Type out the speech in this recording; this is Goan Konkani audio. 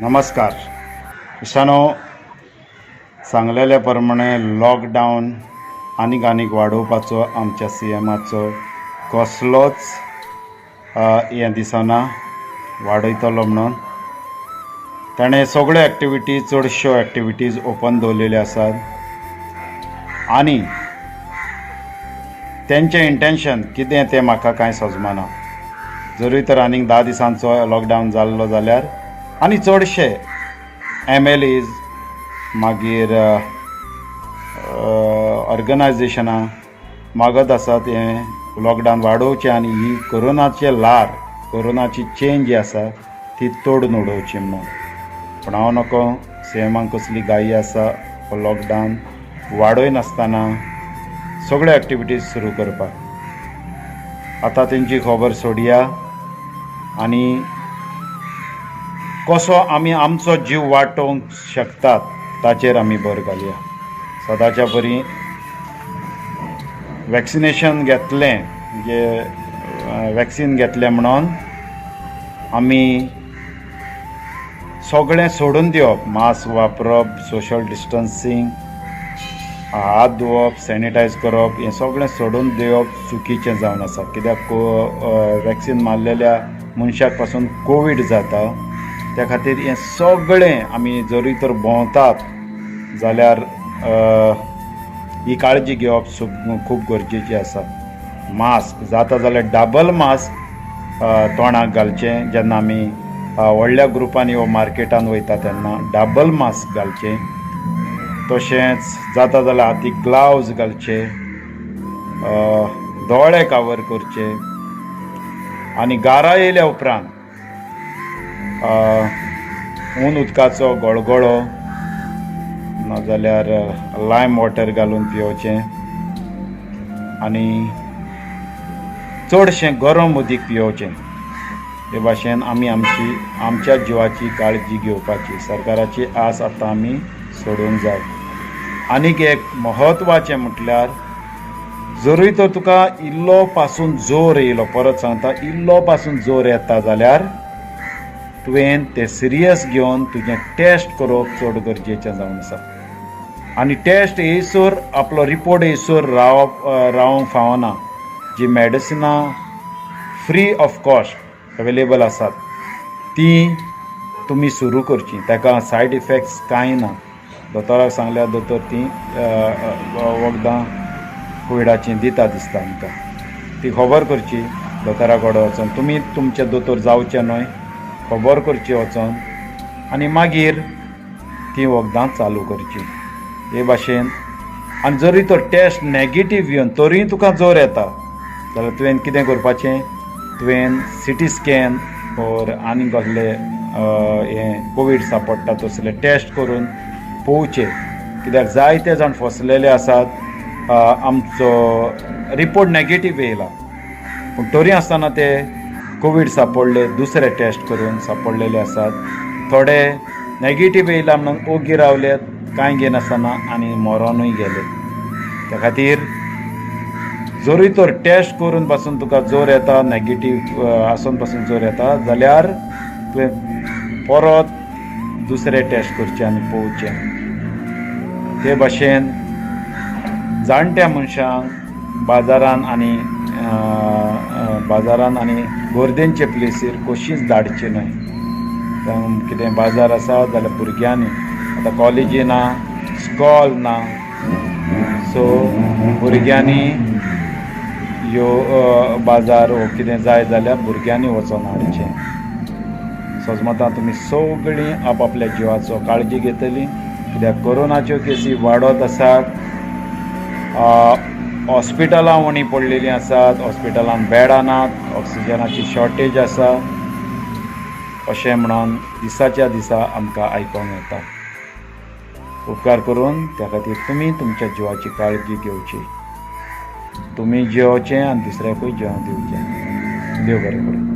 नमस्कार इश्टानो, सांगलेल्या प्रमाणे लॉकडावन आनीक आनीक वाडोवपाचो आमच्या सी एमाचो कसलोच हें दिसना वाडयतलो म्हणून. ताणें सगळ्यो एक्टिविटीज, चडश्यो एक्टिविटीज ओपन दवरलेल्यो आसात आनी तेंचें इंटेंशन कितें तें म्हाका कांय सजमना. जरूय तर आनीक 10 दिसांचो लॉकडावन जाल्लो जाल्यार आनी चडशे एम एल एज, मागीर ऑर्गनायजेशनां मागत आसात हें लॉकडावन वाडोवचें आनी ही कोरोनाचें ल्हार, कोरोनाची चेन जी आसा ती तोडून उडोवची म्हणून. पूण हांव नको सी एमाक कसली घाई आसा हो लॉकडावन वाडयनासतना सगळ्यो एक्टिविटीज सुरू करपाक. आतां तेंची खबर सोडया आनी कसो आमी आमचो जीव वाटोवंक शकतात ताचेर आमी भर घालया. सदांच्या परी वॅक्सिनेशन घेतलें, म्हणजे वॅक्सीन घेतलें म्हणून आमी सगळें सोडून दिवप, मास्क वापरप, सोशल डिस्टन्सींग, हात धुवप, सॅनिटायज करप, हें सगळें सोडून दिवप चुकीचें जावन आसा. कित्याक वॅक्सीन मारलेल्या मनशाक पासून कोवीड जाता. त्या खातीर हें सगळें आमी जरूय तर भोंवतात जाल्यार ही काळजी घेवप खूब गरजेची आसा. मास्क जाता जाल्यार डबल मास्क तोंडाक घालचें. जेन्ना आमी व्हडल्या ग्रुपांनी वो मार्केटान वयता तेन्ना डबल मास्क घालचें. तशेंच जाता जाल्यार हातीक ग्लावज घालचे, दोळे कवर करचे आनी गारा येयल्या उपरांत हून उदकाचो गोळगोळो नाजाल्यार लायम वॉटर घालून पियोवचें आनी चडशें गरम उदीक पियोवचें. हे भाशेन आमी आमची आमच्या जिवाची काळजी घेवपाची सरकाराची आस आतां आमी सोडूंक जाय. आनीक एक म्हत्वाचें म्हटल्यार जरूय तर तुका इल्लो पासून जोर येयलो, परत सांगता, इल्लो पासून जोर येता जाल्यार तुवें तें सिरियस घेवन तुजें टेस्ट करप चड गरजेचें जावन आसा. आनी टेस्ट येयसर, आपलो रिपोर्ट येयसर रावप रावंक फावना. जी मेडिसिनां फ्री ऑफ कॉस्ट अवेलेबल आसात ती तुमी सुरू करची. ताका सायड इफेक्ट्स कांय ना. दोतोराक सांगल्यार दोतोर ती वखदां कोविडाचीं दिता दिसता आमकां. ती खबर करची दोतोरा कडेन वचोन. तुमी तुमचे दोतोर जावचे न्हय, खबर करची वचोन आनी मागीर ती वखदां चालू करची हे भाशेन. आनी जरी तो टेस्ट नेगेटीव येवन तरीय तुका जोर येता जाल्यार तुवें कितें करपाचें, तुवें सिटी स्कॅन ओर आनी कसले हें कोवीड सांपडटा तसले टेस्ट करून पळोवचे. कित्याक जायते जाण फसलेले आसात. आमचो रिपोर्ट नेगेटीव येयला पूण तरी आसतना ते कोवीड सांपडले, दुसरे टेस्ट करून सांपडलेले आसात. थोडे नेगेटीव येयला म्हणून ओगी रावले कांय घेनासतना आनी मरोनूय गेले. त्या खातीर जरूय तर टेस्ट करून पासून तुका जोर येता, नेगेटीव आसून पासून जोर येता जाल्यार तुवें परत दुसरे टेस्ट करचे आनी पळोवचें. ते भाशेन जाणट्या मनशांक बाजारान आनी बाजारान आनी गर्देंचे प्लेसीर कशींच धाडचें न्हय. कितें बाजार आसा जाल्यार भुरग्यांनी आतां कॉलेजी ना, स्कॉल ना, सो भुरग्यांनी ह्यो बाजार वो कितें जाय जाल्यार भुरग्यांनी वचोन हाडचें. सजमता तुमी सगळीं आपआपल्या जिवाचो काळजी घेतली. कित्याक कोरोनाच्यो केसी वाडत आसात, हॉस्पिटलां उणी पडलेलीं आसात, हॉस्पिटलांत बेडां नात, ऑक्सिजनाची शॉर्टेज आसा अशें म्हणून दिसाच्या दिसा आमकां आयकोंक येता. उपकार करून त्या खातीर तुमी तुमच्या जिवाची काळजी घेवची. तुमी जियोवचें आनी दुसऱ्याकूय जियोवंक दिवचें. देव बरें करूं.